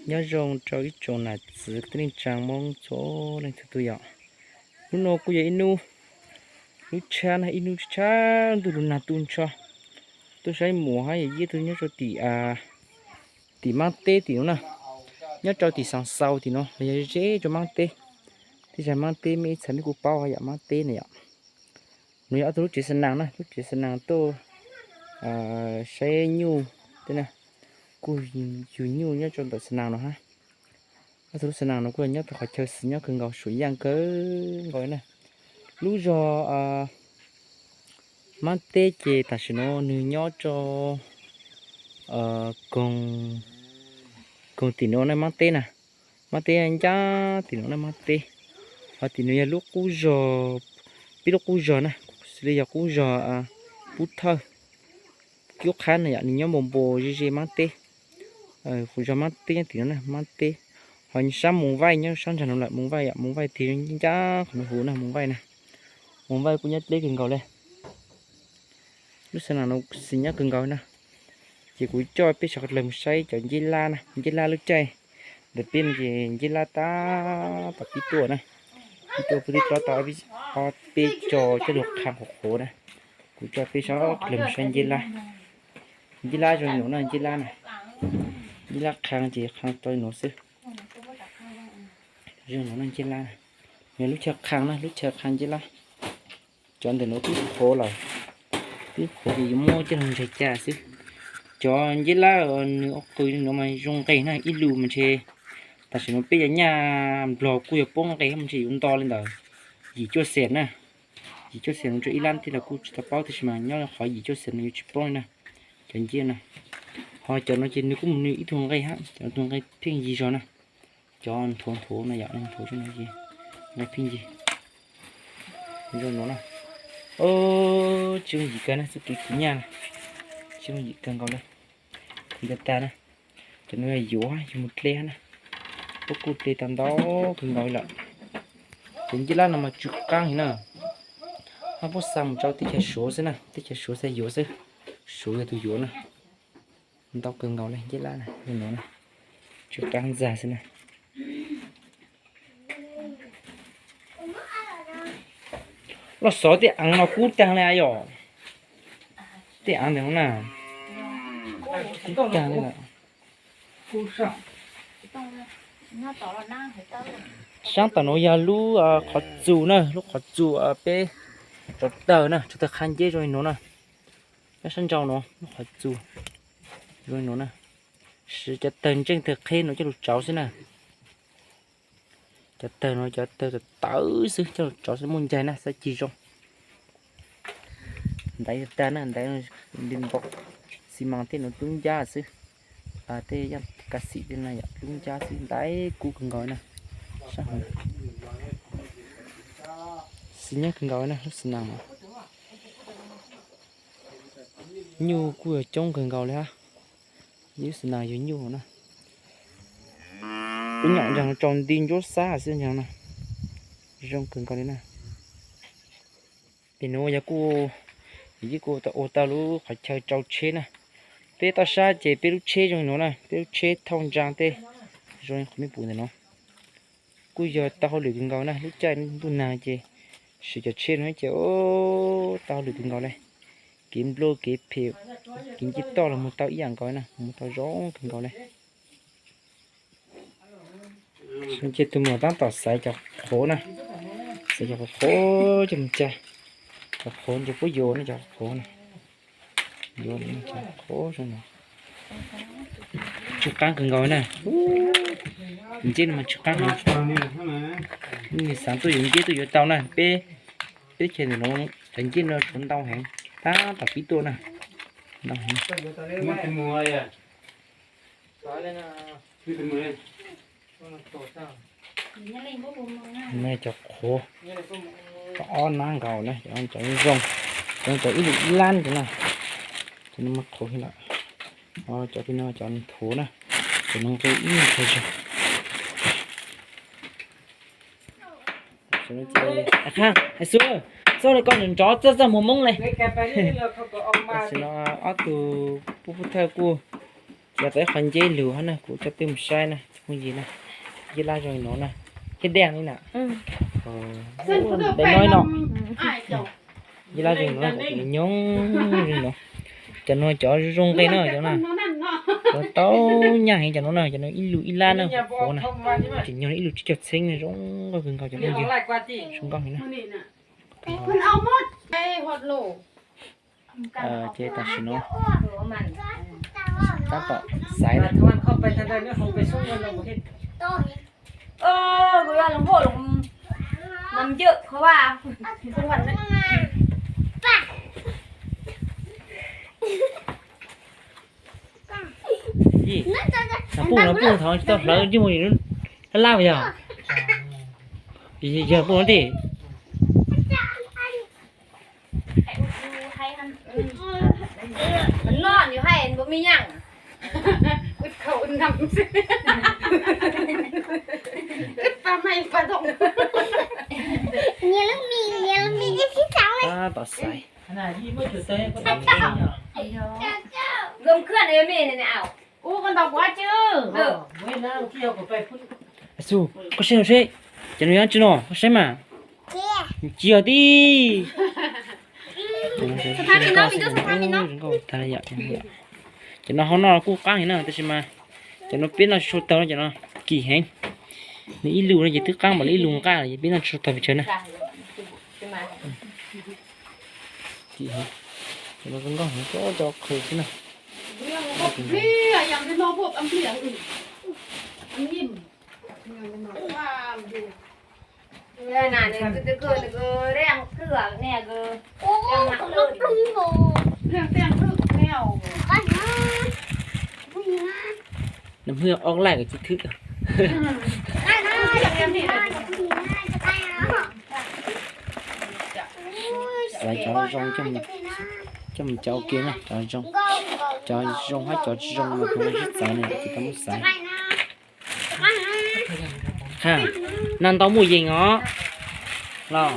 Nyob zoo rau ib tsoom nam txiv kwv tij neej tsaa Moob txhua leej txhua tug yom. Hnub no kuj yog ib hnub lub tshab na, ib hnub tshab ntuj lug nag tu nrho. Tuaj saib muam hab yawm yij tug nyob rau tim, tim Maab Teb tim nuav na, nyob rau tim Xaas Xaus tim nuav los yog ze rau Maab Teb. Tej zag Maab Teb mej ib txhia mej kuj paub yom, Maab Teb na yom. Nuav yog ob tug lub tsev xa naas na, lub tsev xa naas tuaj saib nyuj, kuj yug nyuj nyob rau ntawm xa naas no hab. Ob tug lub xa naas no kuj nyob tau qhov chaw xis nyob kawg nkaus, suam yaaj kawg nkaus na. Lub zog Maab Teb ces tam sim no nws nyob rau koog tim nuav na, Maab Teb na. Maab Teb ncaj tim nuav na, Maab Teb. Ho tim nuav yog lub qub zog, peb lub qub zog na, xws li yog qub zog Pub Thawj, Kub Qhab na yom, nws nyob npau npau ze ze Maab Teb. Qub zog Maab Teb nyob tim nuav na, Maab Teb. Ho sab Moos Vaij nyob sab nraag nuav lawm, Moos Vaij yom, Moos Vaij tig ncaj qhov nuav huv na, Moos Vaij na. Moos Vaij kuj nyob dleb kawg nkaus le. Lub xa naas no xis nyob kawg nkaus na. Ces kuv coj peb sawv dlawg mus saib cov nceb lab na, nceb lab lub caij ntawm peb no ces nceb lab tab tom pib tuaj na. Pib tuaj, peb twb rov tau ob peb co coj lug qha qhuav qhuav na. Kuv coj peb sawv dlawg mus saib nceb lab. Nceb lab zoo li nuav na, nceb lab na. Nceb lab qha ces qha tau li nuav xwb. Zoo nuav na, nceb lab. Nws lub chaw qha na, lub chaw qha nceb lab. Cov ntawm nuav twb qhuav lawm, twb qhuav ces yuav muab coj lug ntsaig ca xwb. Cov nceb lab nws ua qws li nuav mas zoo nqes na, ib lus mas ntshe tam sim no peb cov nyaj Nplog kuj yuav poob nqes mas ntshe yuav nto li ntawd yim cuaj xees na. Yim cuaj xees no rau ib lab tij los kuj tsis tau paub, tab sis mas nyob qhov yim cuaj xees no yuav tsis poob li na. Cov nceb na, ho cov no ces nws kuj mus nws ib tug nqe hab, cov tug nqe pheej yig zog na. Cov nthuav nthuav no yom, nthuav zoo no ces nqe pheej yig. Zoo nuav na. Tsis yooj yim kawg na, txuj kev khwv nyaj na, tsis yooj yim kawg nkaus le. Khwv tag tag na. Cov no yog yuav, yog mus dle hab na. Puab kuj dle tau ntau kawg nkaus lawm. Cov nceb lab no mas tsw qaab heev na. Hab puab xa mus rau teb chaws Suav xwb na, teb chaws Suav xa yuav xwb. Suav yog tug yuav na. Ntau kawg nkaus le nceb lab na, nuav na, tsw qaab ntxag xwb na. Loj xov tej aav no kub taag le yom. Tej aav ntawm no na, kub taag le lawm. Saab tom nuav yog lub qhov txus na, lub qhov txus peb tsuav tawg na, tsuav tawg qha nceb zoo li nuav na. Nyob saab nrau nuav lub qhov txus zoo li nuav na. Siv cov tawg ntseej tawg qheb nuav coj lug tsauv xwb na. Cov tawg nuav cov tawg tawv xwb coj lug tsauv xwb, muaj ncaig na xav cig zoo. Ntaiv tag na, ntaiv li npoo xi mas tej nuav dub ncab xwb. Tej yaaj kav xim tej no yom dub ncab xwb, ntaiv kub kawg nkaus na. Saab heev, xis nyob kawg nkaus na lub xa naas. Nyuj kuj yog coob kawg nkaus li hab. Lub xa naas yug nyuj na. Kuv nyom ntsaag rau nti ncuab xab xwb ntag na. Zoo kawg nkaus li na. Pem nuav yog kuj, yog kuj ua tau lub qhov chaw tsau tsheb na. Peb toj sab ces peb lub tsheb zoo li nuav na, peb lub tsheb thauj ntsaa tej zoo li qhov mej pum ntawm nuav. Kuj yog tau hauj lwm kawg nkaus na, lub caij ntuj nag ces siv cov tsheb no ces tau hauj lwm kawg nkaus le. Kev nplua kev phem, kev nce toj los mus tau ib yam nkaus na, mus tau zoo kawg nkaus le. Ces tug muam tab tom xaiv cov qhuav na, xaiv cov qhuav qhuav coj mus cag. Cov qhuav ces puab yuav na, cov qhuav na, yuav cov qhuav zoo no. Tsw qaab kawg nkaus na. Nceb no mas tsw qaab heev. Nws xaav tuaj yuav nceb tuaj yuav tau na, peb, peb chaw ntawm nuav cov nceb no tshuav ntau heev, tab tom pib tuaj na, ntau heev. Cov qhuav, ob nab nkaus na, cov zoo, cov ib lub ib lab cov na, cov no mas qhuav heev lawm. Cov peb no cov nthuav na, cov no nqe ib nyuag qhuav zog. Hais xwb, txhob le koj nrov txog txog muag Moob le. Tam sim no ob tug pub pub thawj kuj Yog tau ib qho nceb lug hab na, kuv coj peb mus saib na cov phooj ywg na. Nceb laj zoo li no na, thiab deej li na. Deej no no. Nceb laj zoo li no, nyob zoo li no. Cov no cov zoo nqe no cov na. Cov tau nyaj heev cov no na, cov no ib lus ib lab na, qhuav na. Tseem nyob ib lus tsib caug txheeb na, zoo nkauj kawg nkaus cov phooj ywg. Zoo nkauj heev na. Ces tam sim no tab tom xaiv na. Puj no puj thov tsis tau hlawv ntsej muag lab lab yog. Yog puj no tej. Tab tom xaiv. Xub, koj saib no seb, cov no nyob tsi no, koj saib mas. Tsis yog tib. Cov no ho noj kuj qaab heev na, tab sis mas cov no peb noj tsis tshua taug no, cov no kim heev. Nws ib lus no ces twb qaab npaum li ib lus nqaj lawm, peb noj tsis tshua taug pes tsawg na. Cov no zoo nkauj heev, cov qhwv xwb na. Nws hwj ob laij kawg tsis thwb. Xaiv cov zoo coj mus cov ua ke na, cov zoo, cov zoo hab cov tsis zoo mas kuv sib txawv na, kuv tau muab xaiv. Ha, nag ntau muaj yees os. Los,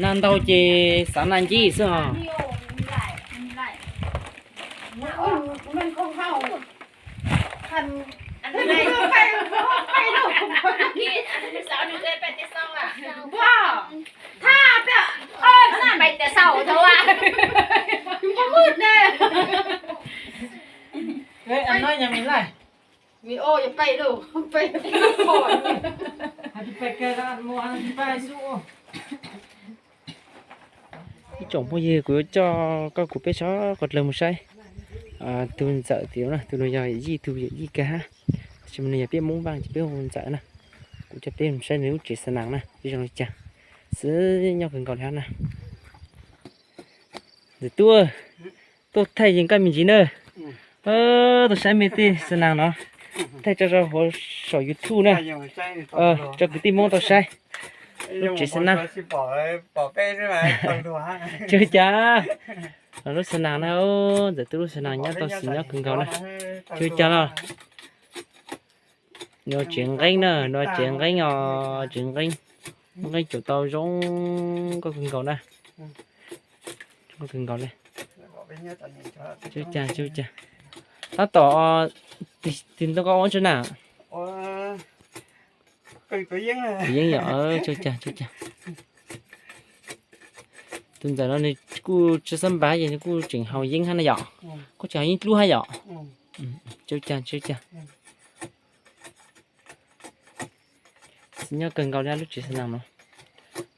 nag ntau ces xav nag nceb xwb os. Ib tsoom phooj ywg, kuv yuav coj koj kuv peb sawv dlawg mus saib tug ntxawm tim no na, tus no yog yij tug yawm yij kawg hab, tab sis mas nws yog peb Moob Vaaj ces peb hu ntxawm na. Kuv coj peb mus saib nws lub tsev xa nas na, zoo li cas, xwb nyob kawg nkaus li hab na. Ntxawm Tub, tuaj thaij yees kab me ntsis na. Tuaj saib mej tej xa nas no, thaij tso rau hauv saum YouTube na, tso kwv tij Moob tau saib. Lub tsev xa nas, tsis ua cas, lub xa nas na, Ntxawm Tub lub xa nas nyob tau xis nyob kawg nkaus na, tsis ua cas los. Nws tsev nqeeb na, nws tsev nqeeb os, tsev nqeeb, nqeeb caum tau zoo nkauj kawg nkaus na, zoo nkauj kawg nkaus li. Tsis ua cas, tsis ua cas. Tab tom, tig ntoo koj ua tsi na? Yeeb yom, tsis ua cas, tsis ua cas. Tus ntxawm no nws kuj tsis xab npab ces nws kuj tseem haus yeeb hab na yom, kuj tseem haus yeeb dlub hab yom. Tsis ua cas, tsis ua cas. Xis nyob kawg nkaus li lub tsev xa nas no.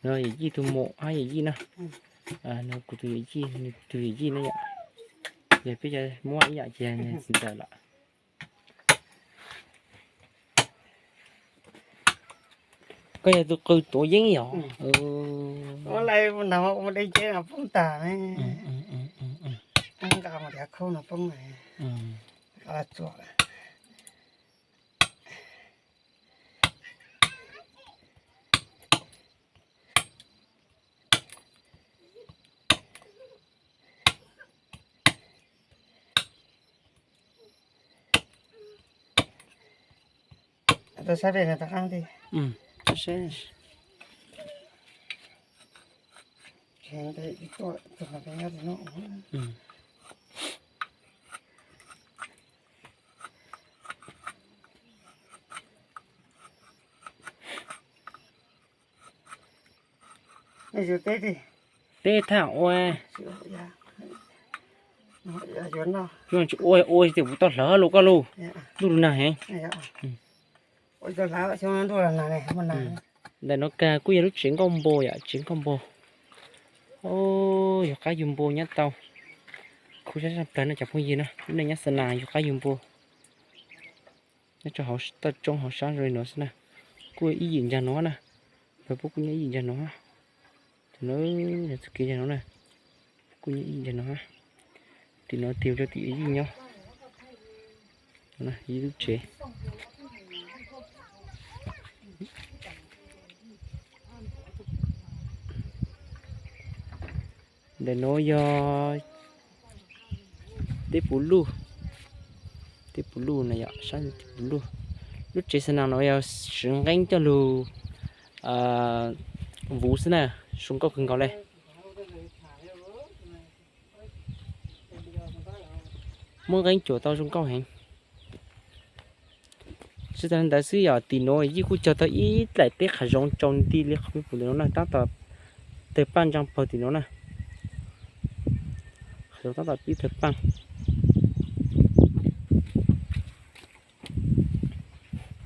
No yawm yij tus muam hab yawm yij na. No kuv tus yawm yij, nws tus yawm yij na yom. Yog peb cov Moob ib yam ces txiv ntxawm lawm. Koj yog tus qw tuav yeeb yom? Tau saib pem no tau qab ti. Tsev ib tuaj tug no peb nyob tim no. Teb thaj ua, tsis ua ua tias kuv tau hlawv lus koj lus, ntuj lus nag heev. Ntawm no kag kuj yog lub tsev nkauj npua yom, tsev nkauj npua. Yog qab yug npua nyob tau. Khuv sab sab plawg no cov phooj ywg na, lub neej nyob Xa Nas yug qab yug npua. Nyob rau hauv toj roob hauv sab zoo li no xwb na. Kuj ib yim ntag no na. Peb puab kuj nyob ib yim ntag no. Txuj kev ntag no na. Kuj nyob ib yim ntag no. Tim no tig rau tim ib yim nyob. Ib lub tsev. Ntawm no yog teb puv luj, teb puv luj na yom, sab teb puv luj. Lub tsev Xa Nas no yog siv nqeeb coj lug vuv xwb na, zoo nkauj kawg nkaus le. Muab nqeeb cuam tau zoo nkauj heev. Tsis tas li ntawd xwb yom, tim nuav yeej kuj cog tau ib dlaim teb qhav zoov tsaus nti li qhov peb pum ntawm no na, tab tom tawg paaj ntsaa pawg tim nuav na. Qhav zoov tab tom pib tawg paaj.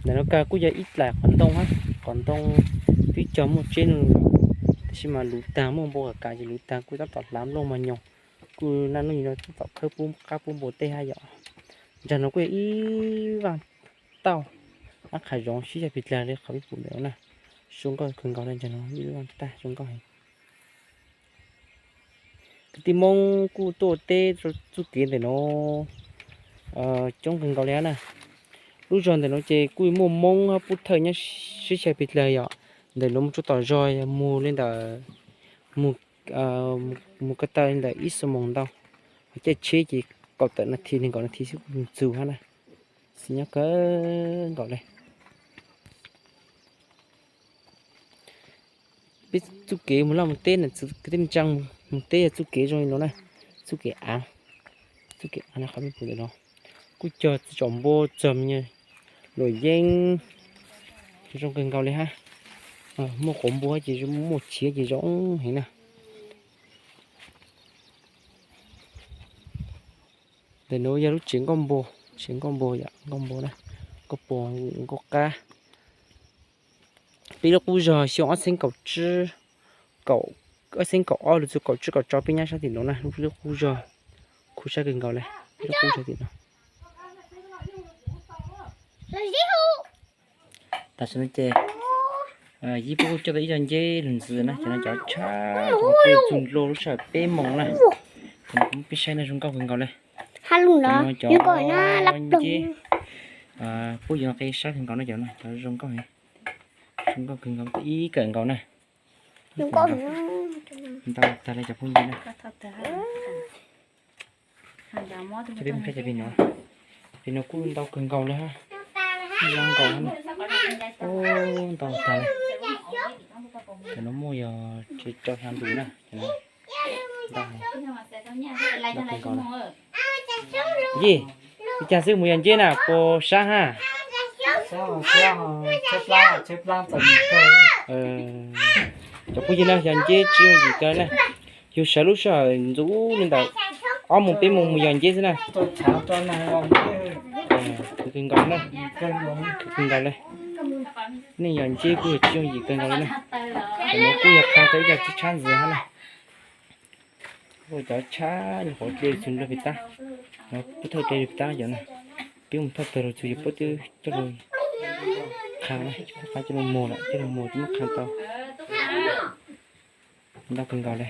Ntawm no kag kuj yog ib dlaim qhov ntoo hab, qhov ntoo twb cog muaj tseb lug, tab sis mas luv taag, muaj npua kam kam ces luv taag kuj tab tom hlav nplooj mos nyoos, kuj naj nub no tab tom khawb pub qab pub npua tej hab yom. Ntawm no kuj yog ib vaaj tauj ab qhav zoov sib xyaw pes dlag li qhov peb pum ntawm no na. Zoo nkauj kawg nkaus le, ntawm no ib vaaj tauj zoo nkauj heev. Kwv tij Moob kuj tuaj teb rau txuj kev ntawm no coob kawg nkaus li hab na. Lub zog ntawm no ces kuj muaj Moob hab Pub Thawj nyob sib xyaw pes dlag yom. Ntawm no mus tsuj tom zog yog mus li ntawm, mus ko taw li ntawm ib xuab moos ntau. Ho caij tsheb ces kaum tawm nas this, nees nkaum nas this xwb kuj txug hab na. Xis nyob kawg nkaus le. Peb txuj kev mus laj mus teb na, kwv tij neej tsaa mus teb yog txuj kev zoo li no na, txuj kev av, txuj kev av na qhov peb pum ntawm no. Kuj cog txaus npua txog me nyuag luam yeeb, zoo kawg nkaus li hab. Muaj quav npua ces muaj chiav ces zoo heev na. Ntawm nuav yog lub tsev nkauj npua, tsev nkauj npua yom, nkauj npua na, nkauj puas, nkauj qab. Peb lub qub zog xyoo ob txheeb kaum tsib, kaum, ob txheeb kaum ob lug txug kaum tsib kaum tsib peb nyob sab tim nuav na, lub qub zog khuv sab kawg nkaus le, peb lub qub zog tim no. Tam sim no ces yij puab kuj coj tau ib zog nceb lug ntxiv na, cov no cov tshab, txug ntua lub sij hawm peb moos na. Cov no kuv muab peb saib na zoo nkauj kawg nkaus le. Cov no cov nceb puab yuav nqe sab kawg nkaus na, cov no cov zoo nkauj, zoo nkauj kawg nkaus, ib kawm nkaus na. Ntau tag le cov phooj ywg na. Peb mus saib pem no, pem no kuj ntau kawg nkaus le hab, zoo nkaus hab na. Ntau tag le. Cov no muaj yog tsis rau xya ntus na, cov no ntau, ntau kawg nkaus le. Yij, ua cas xwb mus yos nceb na puas sab hab? Cov phooj ywg na, yog nceb tsis yooj yim kawg na. Yug sawv lub sij hawm ntxuv li ntawm ob moos peb moos mus yos nceb xwb na. Kawg nkaus na, kawg nkaus le. Nej yog nceb kuj yog tsis yooj yim kawg nkaus li na. Cov no kuj yog qha tau ib co tshab ntxiv hab na. Cov tshab nyuam qhuav dle txug nrog pem tab, Pub Thawj dle pem tab cov na. Peb mus thauj tawg lug txug ces puab twb coj lug qha na, qha coj lug muag lawm, coj lug muag twb muab qha tau. Ntau kawg nkaus le.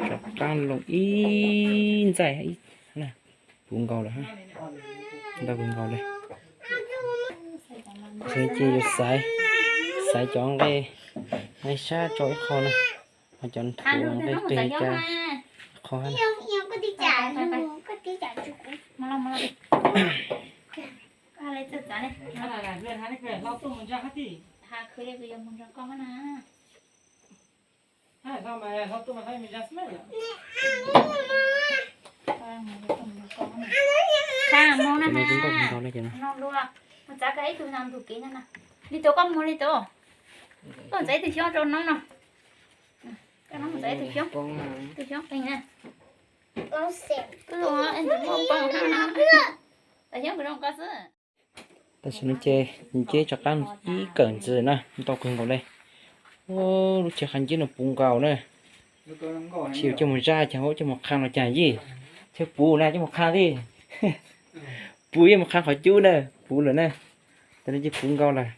Rov qaab loo ib ntxaij na, puv nkaus lawm hab. Ntau kawg nkaus le. Ces yuav xaiv, xaiv cov nqe, nqe sab rau ib qho na, ho cov nthuav nqe qig cas ib qho hab na. Cov no zoo nkauj kawg nkaus le cov no. Li tuav koj muag li tuav. Koj ntxeev tus xyoob rau noob no. Koj noob ntxeev tus xyoob, tus xyoob qeeg na. Koj ntxeev muaj poob na. Tus xyoob kuv zoo koj xwb. Tam sim no ces nceb rov qab ib kawm ntxiv na, ntau kawg nkaus li. Lub chaw qhav nceb no puv nkaus na. Tsis yog coj mus zaj cas, coj mus qhab los cas yij. Chaw puv na coj mus qhab li. Puv yeej mus qhab qhov cub na, puv lawm na. Tam no ces puv nkaus lawm.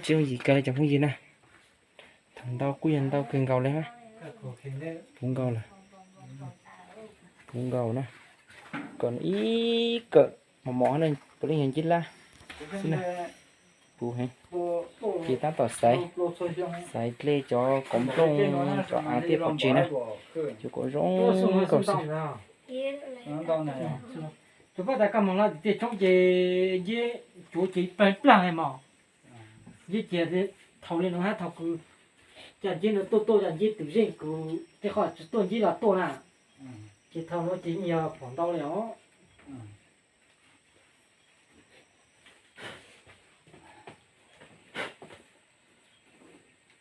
Tsis zoo yim kawg li cov phooj ywg na. Thaum ntau kuj yog ntau kawg nkaus li hab. Puv nkaus lawm. Puv nkaus na. Kom ib kawm mos mos na, puav leej yog nceb lab xwb na. Puv heev. Ces tab tom xaiv, xaiv dle cov kauv nplooj, cov av tej pov tseg na. Cov kom zoo nkauj xwb. Tus paj tas koj moog no tias tshoob ces nceb tsuav ces plag plag mos. Nceb cia thaum li no hab, thaum kws cov nceb no tuaj tuaj cov nceb twm zeej kws tej qhov tsis tuaj nceb los tuaj na, ces thaum no ces yog pom ntau li os.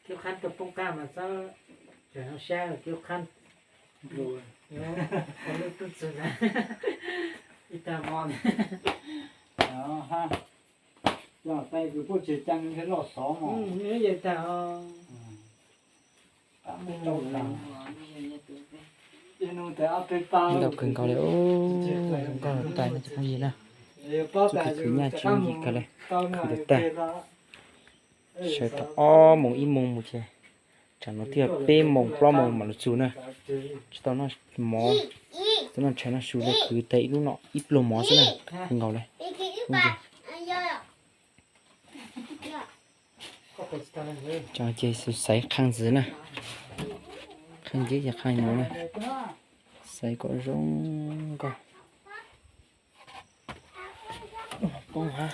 Kiab qhab tuaj poob qab mas txhob, tseem sab kiab qhab. Lub tub txwg ib tag mos. Yog tais kws puaj tsev caa loj xov mos. Ntau kawg nkaus li, zoo nkauj tais no cov phooj ywg na. Txuj kev khwv nyaj tsis yooj yim kawg li, khwv tag tag. Sawv thaum ob moos ib moos mus ces tsam no twb yog peb moos plaub moos mam los txug na. Tsis tau noj mov, tsis tau noj tshais noj su li, khwv tag ib lub no ib pluag mov xwb na, kawg nkaus li. Cov ces xaiv qhaj ntxiv na, qhaj nceb ces qhaj mus na, xaiv kom zoo nkauj. Poob hab.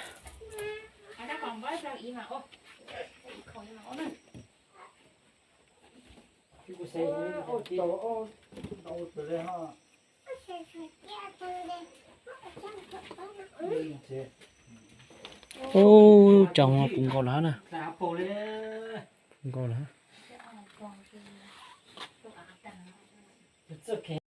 Ub, tsaus puv nkaus lawm hab na. Puv nkaus lawm hab.